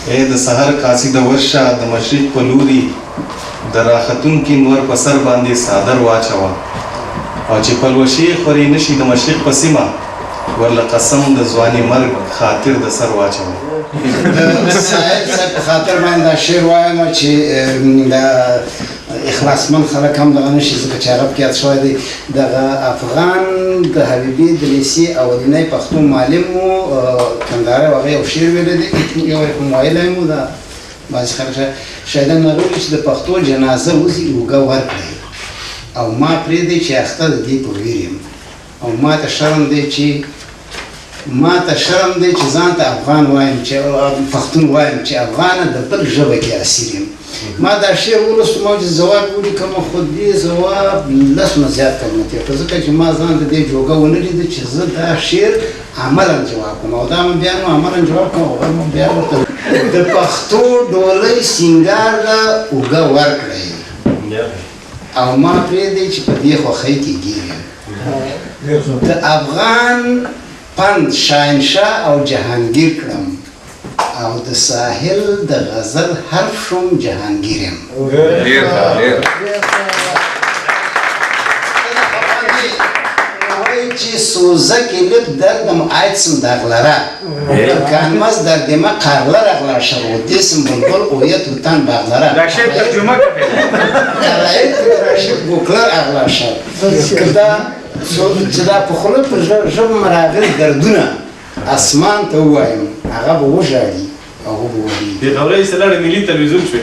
ای د سحر قاصده ورشه د مشرق په لوري، د راختونکي نور په سر باندې څادر واچوه، او چې پلوشې خورې نه شي د مشرق په سیمه، ورله قسم د ځواني مرګ خاطر د سر واچوه. د ساحل صاحب په خاطر باندې دا شعر وایم چې د اخلاصمن خلک هم دغه نه شي، ځکه چې هغه پکې یاد شوی دی. دغه افغان د حبیبې د لیسې اولنی پښتو معلم و، کندهاری و، هغه یو شعر ویلی دی، یو یې هم ویلی مو دا بعضې خلک شاهدان هغه ویلي چې د پښتو جنازه وځي اوږه ورکړئ، او ما پرېږدئ چې اخته د دې په ویر یم، او ما ته شرم دی چې ځان ته افغان وایم، چې پښتون وایم، چې افغانه د بل ژبه کې اسیر یم. ما دا شعر ولوست، ما چې ځواب ولیکم، خو دې ځواب لس نه زیات کلمه تېر کړ، ځکه چې ما ځان د دې جوګه ونه لیده چې زه دا شعر عملاً جواب کړم، او دا مې بیا نو عملاً جواب کړم، او مې بیا ورته د پښتو ډولۍ سینګار له اوږه ورکړئ، او ما پرېږدئ چې په دې خوښۍ کې ګیر یم. د افغان پند شاهنشاه او جهانګیر کړم، او د ساحل د غزل حرف شوم جهانګیر یم. وایي چې سوزه kelib dardim aytsin dağlara, Tükenmez derdime karlar ağlaşır, o desin bulbul oya tutan bağlara. دا شعر ترجمه کړئ. Karayip titreşip gökler ağlaşır. که چې دا په خوله په ژبه مې راغلي دردونه اسمان ته ووایم، هغه به وژاړي او وبه وایي. بې غورۍ سره ملي تلویزیون شوې.